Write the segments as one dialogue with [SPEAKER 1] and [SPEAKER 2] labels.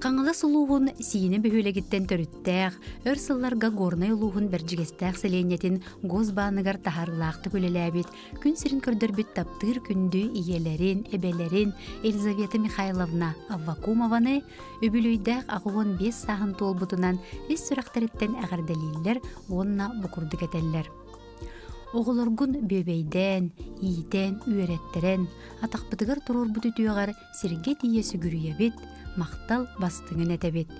[SPEAKER 1] Хаҥалас улууһун Сиинэ бөһүөлэгиттэн төрүттээх, өр сылларга Горнай улууһун Бэрдьигэстээх сэлиэнньэтин Госбааныгар таһаарыылаахтык үлэлээбит, күн сирин көрдөрбүт таптыыр күндү ийэлэрин, эбэлэрин Елизавета Михайловна Аввакумованы үбүлүөйдээх 85 сааһын туолбутунан ис сүрэхтэриттэн эҕэрдэлииллэр уонна бу курдук этэллэр. Оҕолоргун бүөбэйдээн, иитэн, үөрэттэрэн, атахпытыгар туруорбут үтүөҕэр сиргэ тиийэ сүгүрүйэбит, махтал бастыҥын этэбит.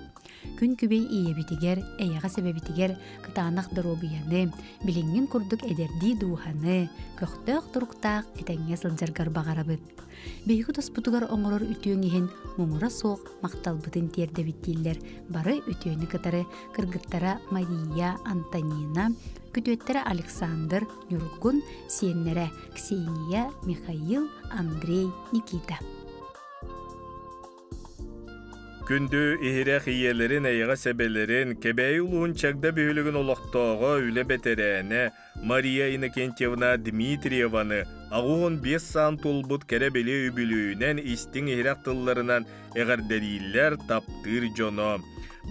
[SPEAKER 1] Күн күбэй ийэбитигэр, эйэҕэс эбэбитигэр кытаанах доруобуйаны, билиҥҥин курдук эдэрдии дууһаны, көхтөөх туруктаах этэҥҥэ сылдьаргар баҕарабыт. Биһиги тоспутугар оҥорор үтүөҥ иһин муҥура суох махталбытын тиэрдэбит дииллэр бары үтүөнү кытары кыргыттара Мария, Антонина, күтүөттэрэ Александр, Ньургун, сиэннэрэ Ксения, Михаил, Андрей, Никита.
[SPEAKER 2] Күндү иһирэх ийэлэрин, эйэҕэс эбэлэрин, Кэбээйи улууһун Чагда бөһүөлэгин олохтооҕо, үлэ бэтэрээнэ Мария Иннокентьевна Дмитриеваны 85 саан туолбут кэрэ-бэлиэ үбүлүөйүнэн истиҥ-иһирэх тылларынан эҕэрдэлииллэр, таптыыр дьоно.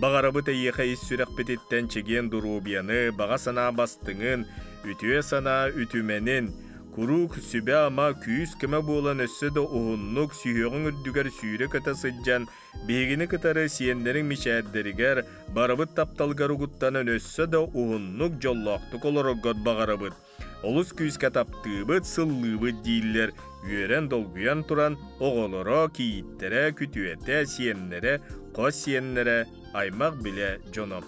[SPEAKER 2] Баҕарабыт эйиэхэ ис сүрэхпититтэн чэгиэн доруобуйаны, баҕа санаа бастыҥын, үтүө санаа үтүмэнин, куруук сүбэ-ама, күүс-көмө буолан өссө да уһуннук сүһүөҕүҥ үрдүгэр сүүрэ-көтө сылдьан Биһигини кытары сиэннэриҥ мичээрдэригэр, барыбыт тапталгар угуттанан өссө да уһуннук дьоллоохтук олороргот баҕарабыт. Олус күүскэ таптыыбыт, сыллыыбыт дииллэр, үөрэн-долгуйан туран оҕолоро, кийииттэрэ, күтүөтэ, сиэннэрэ, хос сиэннэрэ, аймах-билэ дьоно.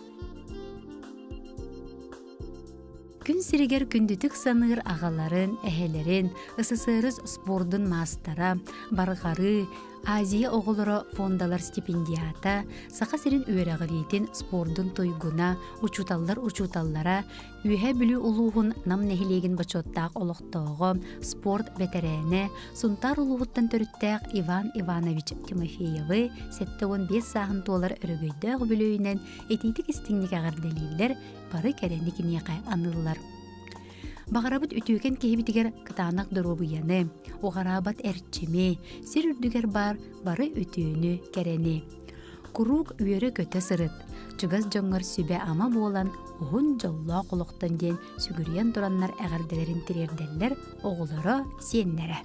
[SPEAKER 1] Күн сиригэр күндүтүк саныыр аҕаларын, эһэлэрин, СССР спордун маастара, барҕарыы, Азия оҕолоро фондалар стипендиата, Саха сирин үөрэҕириитин спордун туйгуна, учууталлар учууталлара, Үөһээ Бүлүү улууһун Нам нэһилиэгин бочуоттаах олохтооҕо, спорт бэтэрээнэ, Сунтаар улууһуттан төрүттээх Иван Иванович Тимофеевы 75 сааһын туолар өрөгөйдөөх үбүлүөйүнэн итиитик-истиҥник эҕэрдэлииллэр, бары кэрэни киниэхэ аныыллар. Баҕарабыт үтүөкэн киһибитигэр кытаанах доруобуйаны, уҕараабат эрчими, сир үрдүгэр баар бары үтүөнү, кэрэни. Куруук үөрэ-көтө сырыт, чугас дьоҥҥор сүбэ-ама буолан уһун дьоллоох олохтон диэн сүгүрүйэн тураннар эҕэрдэлэрин тириэрдэллэр оҕолоро, сиэннэрэ.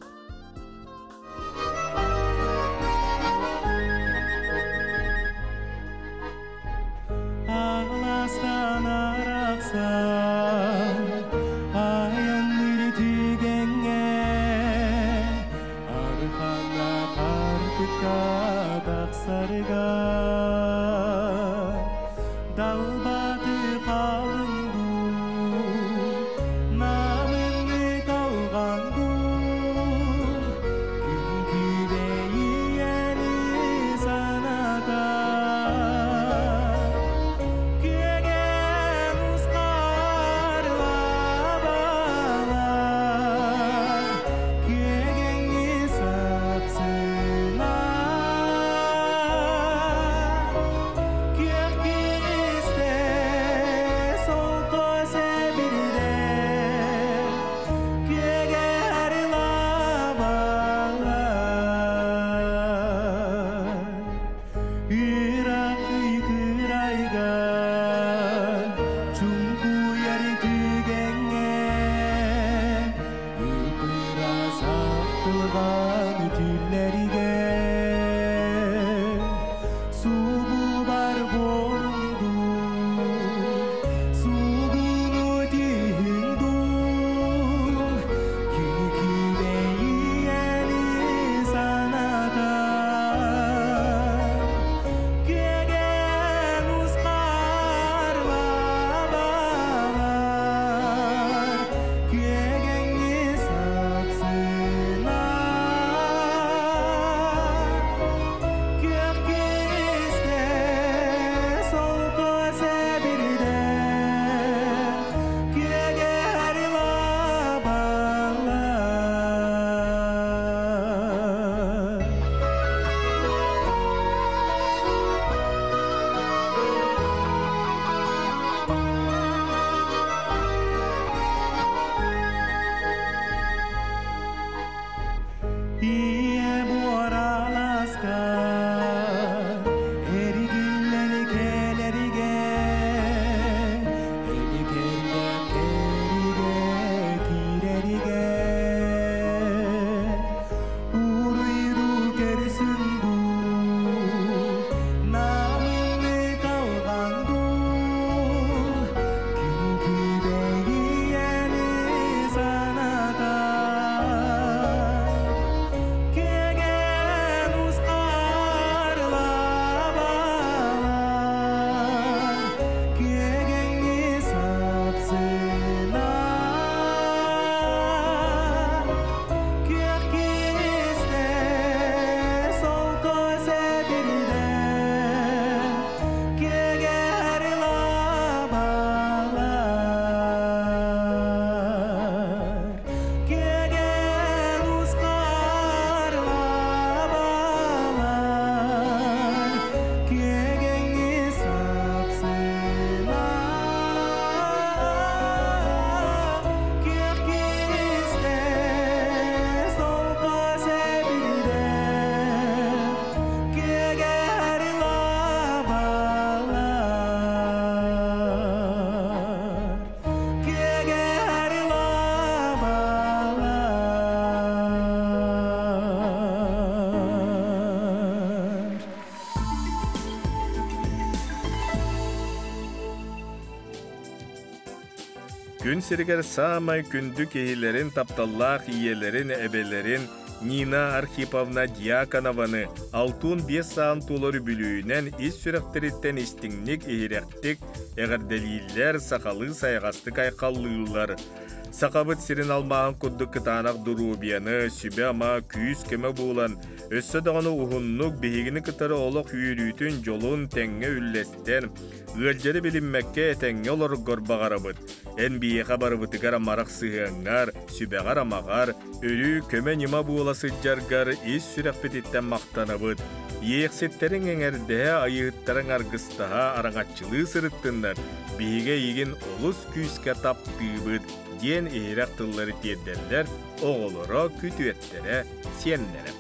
[SPEAKER 3] Ааластан арахсан айанныыр түгэҥҥэ архана хартыкка тахсарга далбаты халыҥ дуу намыҥҥы талҕан дуу күн күбэйиэни саната күөгэн ускарлабалар күөгеңҥи сапсына күөх.
[SPEAKER 2] Күн сиригэр саамай күндү киһилэрин, тапталлаах ийэлэрин, эбэлэрин Нина Архиповна Дьяконованы 65 саан туолар үбүлүөйүнэн ис сүрэхтэриттэн истиҥник, иһирэхтик эҕэрдэлииллэр, сахалыы сайаҕастык айхаллыыллар. Сахабыт сирин алмааһын курдук кытаанах доруобуйаны, сүбэ-ама, күүс-көмө буолан, өссө даҕаны уһуннук биһигини кытары олох үөрүүтүн, дьолун тэҥҥэ үллэстэн, ыалдьары билиммэккэ этэҥҥэ олороргор баҕарабыт. Эн биһиэхэ барыбытыгар амарах сыһыаҥҥар, сүбэҕэр-амаҕар, өрүү көмө-ньыма буола сылдьаргар ис сүрэхпититтэн махтанабыт. Иэхситтэриҥ эҥэрдэһэ, айыыһыттарыҥ аргыстаһа, араҥаччылыы сырыттыннар, биһиги эйигин олус күүскэ таптыыбыт, диэн иһирэх тыллары тиэрдэллэр оҕолоро, күтүөттэрэ, сиэннэрэ.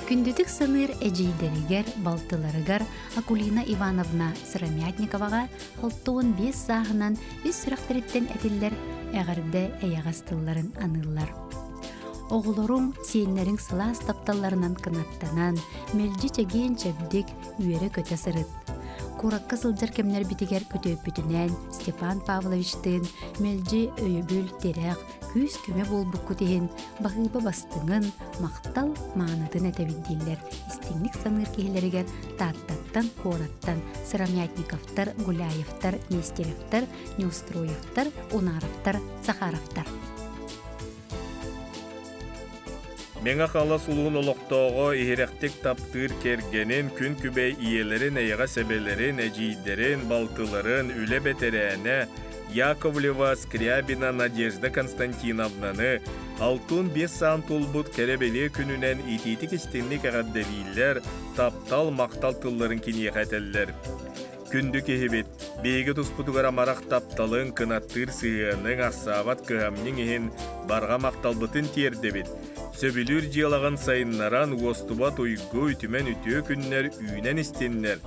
[SPEAKER 1] Күндүтүк саныыр эдьиийдэригэр, балтыларыгар Акулина Ивановна Сыромятниковаҕа 65 сааһынан ис сүрэхтэриттэн этиллэр эҕэрдэ эйэҕэс тылларын аныыллар. Оҕолоруҥ, сиэннэриҥ сылаас тапталларынан кынаттанан, мэлдьи чэгиэн-чэбдик, үөрэ-көтө сырыт. Куоракка сылдьар кэмнэрбитигэр күтүөппүтүнээн Степан Павловичтыын мэлдьи өйөбүл, тирэх, күүс-көмө буолбуккут иһин баһыыба бастыҥын, махтал маанытын этэбит дииллэр истиҥник саныыр киһилэригэр Тааттаттан, куораттан Сыромятниковтар, Гуляевтар, Нестеревтар, Неустроевтар, Унаровтар, Захаровтар.
[SPEAKER 2] Мэҥэ Хаҥалас улууһун олохтооҕо иһирэхтик таптыыр кэргэнин, күн күбэй ийэлэрин, эйэҕэс эбэлэрин, эдьиийдэрин, балтыларын, үлэ бэтэрээнэ Яковлева Скрябина Надежда Константиновнаны 65 саан туолбут кэрэ-бэлиэ күнүнэн итиитик-истиҥник эҕэрдэлииллэр, таптал, махтал тылларын киниэхэ этэллэр. Күндү киһибит, биһиги туспутугар амарах тапталыҥ, кынаттыыр сыһыаныҥ, ахсаабат кыһамньыҥ иһин барҕа махталбытын тиэрдэбит. Сөбүлүүр дьыалаҕын сайыннаран, уостубат уйгу, үтүмэн үтүө күннэр үүнэн истиннэр.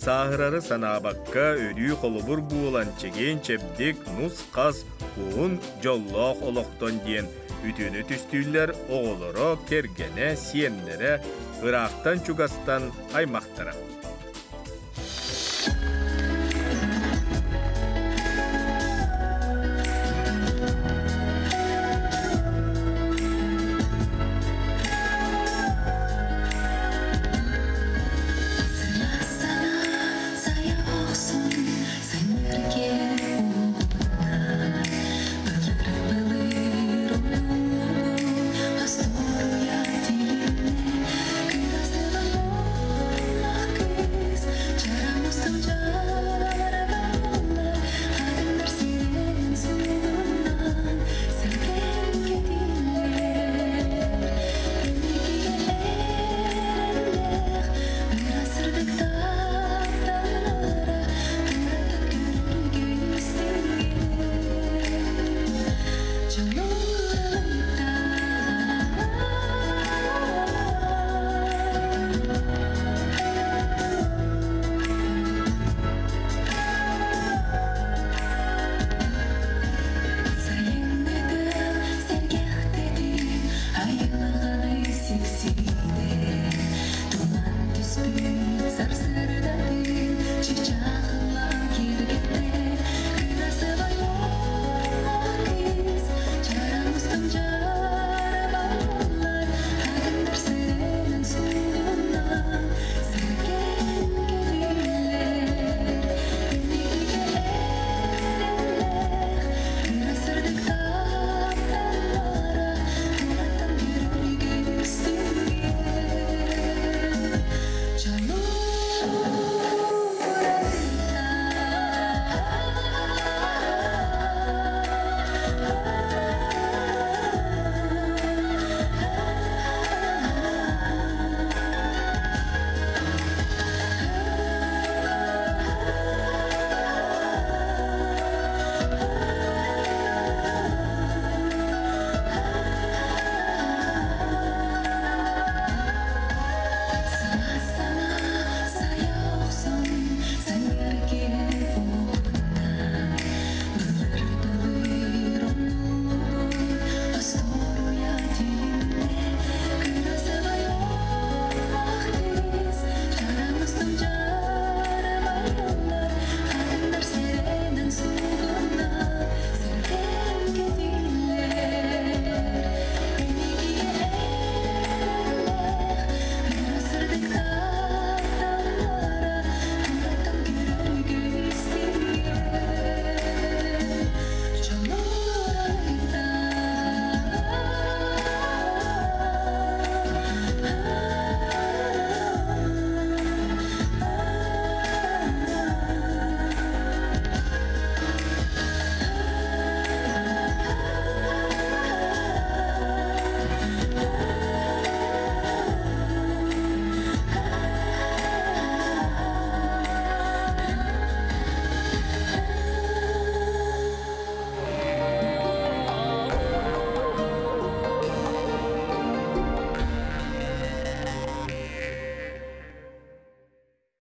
[SPEAKER 2] Сааһырары санаабакка, өрүү холобур буолан, чэгиэн-чэбдик, нус-хас, уһун, дьоллоох олохтон диэн үтүөнү түстүүллэр оҕолоро, кэргэнэ, сиэннэрэ, ыраахтан-чугастан аймахтара.